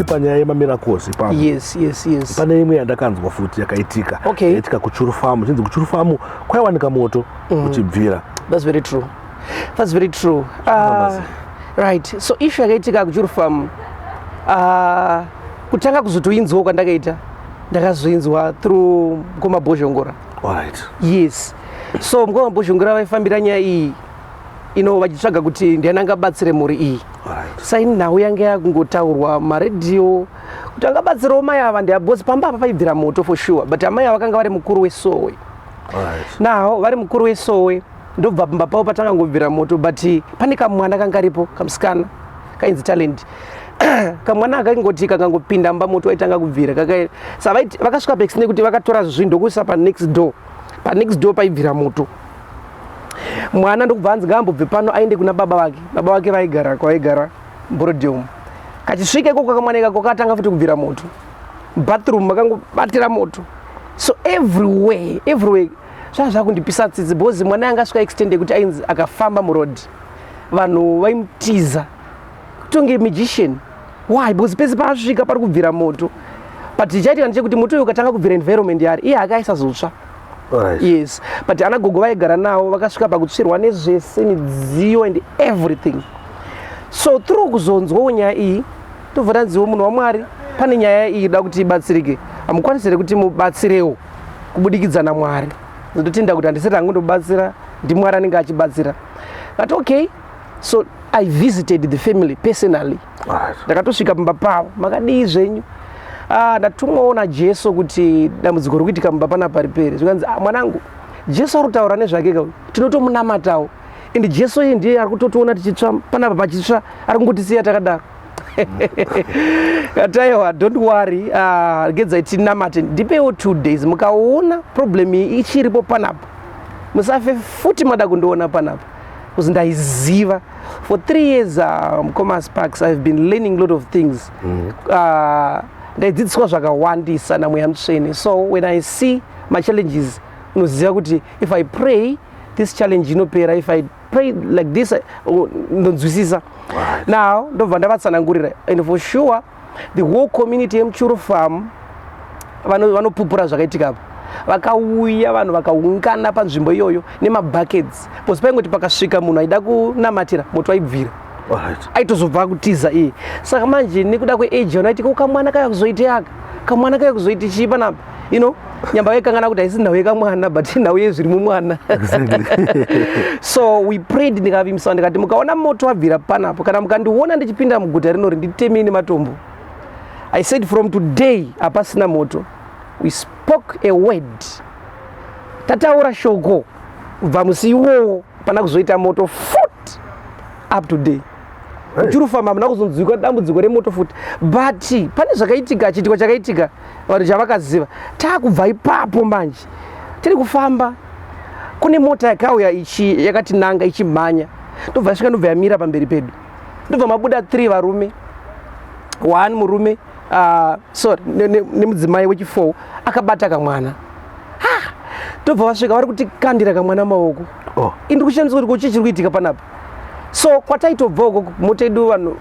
Panyaya yemamiracles ipapo, Yes. pane imwe yandakanzwa futi yakaitika. Yakaitika kuChuru Farm. Chinzi kuChuru Farm kwaiwanika moto uchibvira. That's very true. That's very true. Right. So issue yakaitika kuChuru Farm, kutanga kuzotoinzwawo kwandakaita, ndakazoinzwa through Mukoma Bhozhongora. Yes. So Mukoma Bhozhongora vaifambira nyaya iyi ino, vachitsvaga kuti ndiani angabatsire mhuri iyi. Saini nhau yange yakungotaurwa maredhiyo kuti angabatsirawo mai ava ndiabosi. Pamba apa paibvira moto for sure, but amai ava vakanga vari mukuru wesowe. Now vari mukuru wesowe, ndobva pamba pavo patanga ngobvira moto, but pane kamwana kanga karipo, kamusikana kainzi Talent. Kamwana akangoti kakangopinda mumba, moto waitanga kubvira. Sa vakasvika pexine kuti vakatora zvinhu ndokuisa panext door. Panext door paibvira moto. Mwana ndokubva anzi ngaambobve pano aende kuna baba vake. Baba vake vaigara kwavaigara Borrowdale. Kachisvika ikoko kamwana ikako katanga futi kubvira moto. Bathroom makangobatira moto. So everywhere, everywhere. Zvava zvakundipisa tsitsi because mwana yanga asvika extent yekuti ainzi akafamba muroad vanhu vaimutiza kutonge magician. Why? Because pese paasvika pari kubvira moto. But chaitika ndechekuti moto uyu ukatanga kubvira, environment yaari iye akaisazotsva. Yes, but ana gogo vaigara navo vakasvika pakutsvirwa nezvese, midziyo and everything. So through kuzonzwawo nyaya iyi, tobva tanziwo, "Munhu waMwari, pane nyaya iyi ida kuti ibatsirike. Hamukwanisi here kuti mubatsirewo kubudikidza naMwari?" Ndotenda kuti handisati hangu ndobatsira, ndiMwari anenge achibatsira. But okay, so I visited the family personally. Ndakatosvika pamba pavo. "Makadii zvenyu? Ah, ndatumwawo naJesu kuti dambudziko riri kuitika mumba panapa ripere." Zvikanzi, "Ah, mwanangu, Jesu ari kutaura nezvake ka, tinotomunamatawo, and Jesu iye ndiye ari kutotiona tichitsva panapa, pachitsva, ari kungotisiya takadaro." Ataiwa, "Don't worry, regedzai tinamate. Ndipewo 2 days. Mukaona problem iyi ichiripo panapa, musafe futi mada kundiona panapa." Because ndaiziva for 3 years, Mukoma Sparks, I've been learning a lot of things. Ndaidzidziswa zvakawandisa naMweya Mutsvene. So when I see machallenges, unoziva kuti if I pray, this challenge inopera. If I pray like this, ndonzwisisa. Now ndobva ndavatsanangurira, and for sure the whole community yemuChuru Farm vanopupura zvakaitika apa. Vakauya vanhu, vakaungana panzvimbo iyoyo nemabuckets, because paingoti pakasvika munhu aida kunamatira, moto waibvira. Aitozobva kutiza iye. Saka manje nekuda kweage, vanoiti ko kamwana kaya kuzoite aka, kamwana kaya kuzoite chii panapa? Nyamba vaikangana kuti haisi nhau yekamwana, but nhau yezviri mumwana. So we prayed. Ndikavimbisa, ndikati, "Mukaona moto wabvira panapo, kana mukandiona ndichipinda muguta rinori, nditemei nematombo." I said, "From today hapasina moto." We spoke a word. Tataura shoko, kubva musi iwowo pana kuzoita moto futi up to day. KuChuru Farm hamuna kuzonzwikwa dambudziko remoto futi. But pane zvakaitika, chiitiko chakaitika vanhu chavakaziva. Taakubva ipapo manje, tiri kufamba, kune mota yakauya ichi yakatinanga ichimhanya. Ndobva yasvika, ndobva yamira pamberi pedu. Ndobva mabuda 3 varume, one murume, sorry, nemudzimai wechi4 akabata kamwana. Ah, ndobva vasvika vari kutikandira kamwana maoko. Indiri kushandisa kuti kochii chiri kuitika panapa? So kwataitobva uko, mota yedu, vanhu,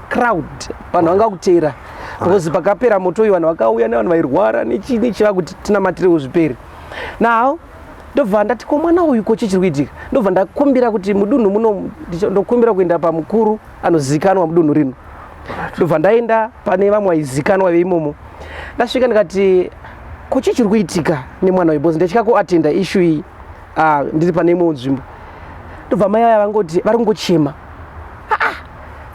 crowd, vanhu vanga kuteera, because pakapera moto uyu vanhu vakauya nevanhu vairwara nechii nechiva kuti tinamatirewo zviperi. Now ndobva ndati, "Ko mwana uyu, kochii chiri kuitika?" Ndobva ndakumbira kuti mudunhu muno ndokumbira kuenda pamukuru anozikanwa mudunhu rino. Ndobva ndaenda pane vamwe vaizikanwa veimomo. Ndasvika ndikati, "Kochii chiri kuitika nemwana uyu? Because nditya kuatenda issue iyi, ndiri pane imwewo nzvimbo." Ndobva mai vaya vangoti vari kungochema. Ah,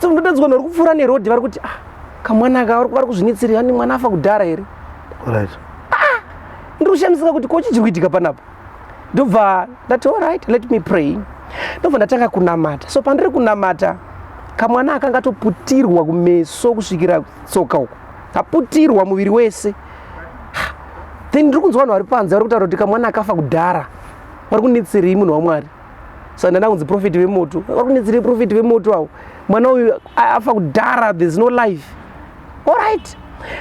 so ndodadzwa vari kupfuura nerodhi vari kuti, "Ah, kamwana aka vari kuzvinetsera ani? Mwana afa kudhara here?" Ndiri kushamisika kuti kochi chiri kuitika panapa. Ndobva ndati, "Alright, let me pray." Ndobva ndatanga kunamata. So pandiri kunamata, kamwana akanga atoputirwa kumeso kusvikira tsoka uko, kaputirwa muviri wese. Then ndiri kunzwa vanhu vari panze vari kutaura kuti kamwana akafa kudhara, vari kunetserei munhu waMwari? Saka ndanda kunzi prophet vemoto. Vari kunetserei prophet vemoto avo? Mwana uyu afa kudhara, there's no life. Alright,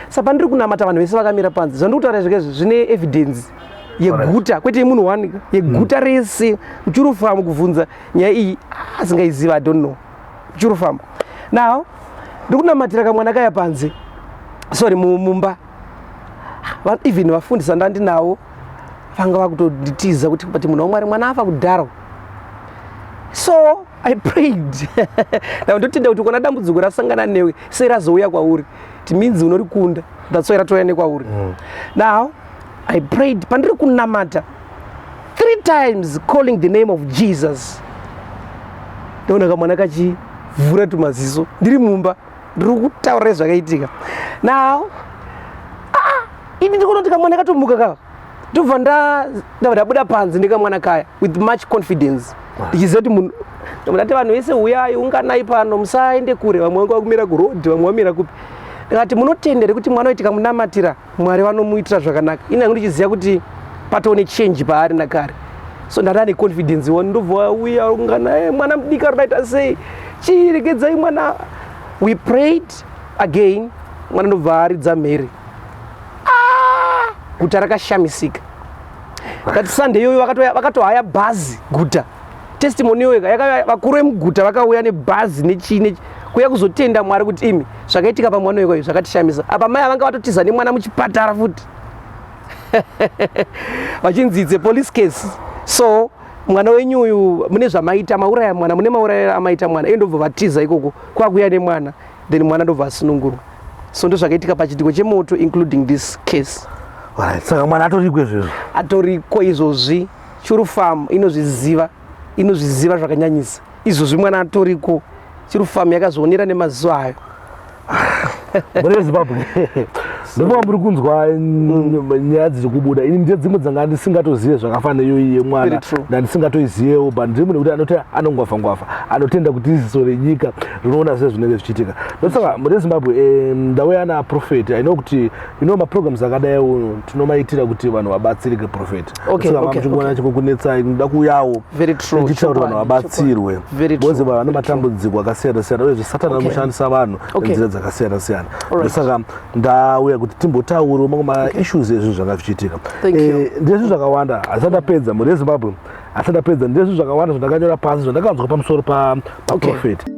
saka pandiri kunamata, vanhu vese vakamira panze. Zvandiri kutaura zvikezvi zvine evidence yeguta, kwete yemunhu one, yeguta rese muChuru Farm. Kubvunza nyaya iyi asingaiziva, I don't know muChuru Farm. Now ndiri kunamatira kamwana kaya panze. Sorry, mumba. Even vafundisi vandandinawo vanga vakutonditiza kuti, but munhu waMwari, mwana afa kudhara. So I prayed. Now ndotenda kuti ukona dambudziko rasangana newe serazouya kwauri, it means unorikunda. That's why ratouya nekwauri. Now I prayed. Pandiri kunamata three times, calling the name of Jesus, ndaona kamwana kachivhura tumaziso. Ndiri mumba, ndiri kutaura zvakaitika. Now, ah, ini ndikuona kuti kamwana katomuka ka. Ndobva ndabva ndabuda panze nekamwana kaya with much confidence, ndichiziva kuti munhu. Ndati, "Vanhu vese uyai, unganai pano, musaende kure." Vamwe vanga vakumira kurodhi, vamwe vamira kupi. Ndikati, "Munotendere kuti mwana uyu tikamunamatira, Mwari vanomuitira zvakanaka?" Ini hangu ndichiziva kuti patoo nechange paari nakare, so ndada neconfidence wani. Ndobva wauya ungana, "Mwana mudiki arikudaita sei? Chiregedzai mwana." We prayed again, mwana ndobva aridza mhere. Ah! Guta rakashamisika. Kati Sunday iyoyo vakatohaya bhazi guta. Testimony iyoyo vakuru vemuguta vakauya nebhazi nechii nechi kuuya kuzotenda Mwari kuti imi, zvakaitika pamwana uyu zvakatishamisa. Apa mai avanga vatotiza nemwana muchipatara futi, vachinzi it's a police case, so mwana wenyu uyu mune zvamaita, mauraya mwana, mune mauraya amaita mwana. Iye ndobva vatiza ikoko kwakuya nemwana, then mwana ndobva asunungurwa. So ndo zvakaitika pachitiko chemoto, including this case. Alright, saka mwana atoriko izvezvo? Atoriko izvozvi. Churu Farm inozviziva, inozviziva zvakanyanyisa. Izvozvi mwana atoriko. Churu Farm yakazvionera nemaziso ayo. Muri veZimbabwe, ndofunga muri kunzwa nyaya dziri kubuda. Ini ndiye dzimwe dzanga ndisingatozive, zvakafanana iyoyi yemwana. Very true. Ndandisingatoizivewo, but ndiri munhu kuti anoti anongwafa ngwafa, anotenda kuti iziso renyika rinoona sezvinenge zvichiitika. Ndosaka muri Zimbabwe, ndauya naprophet. I know kuti maprograms akadai tinomaitira kuti vanhu vabatsirike, prophet. Saka muchikuona chikokunetsai, ndoda kuuyawo Very true. tichiitira kuti vanhu Chokwadi, vabatsirwe. Very true. Because vanhu vane matambudziko akasiyana siyana, uyezve Satani anoshandisa vanhu nenzira dzakasiyana siyana. Ndosaka ndauya kuti timbotaurawo mamwe maissues ezvinhu zvanga zvichiitika. Thank you. Ndezvinhu zvakawanda, hasati ndapedza. Mhuri yeZimbabwe, hasati ndapedza. Ndezvinhu zvakawanda zvandakanyora pasi, zvandakanzwa pamusoro paprofeti.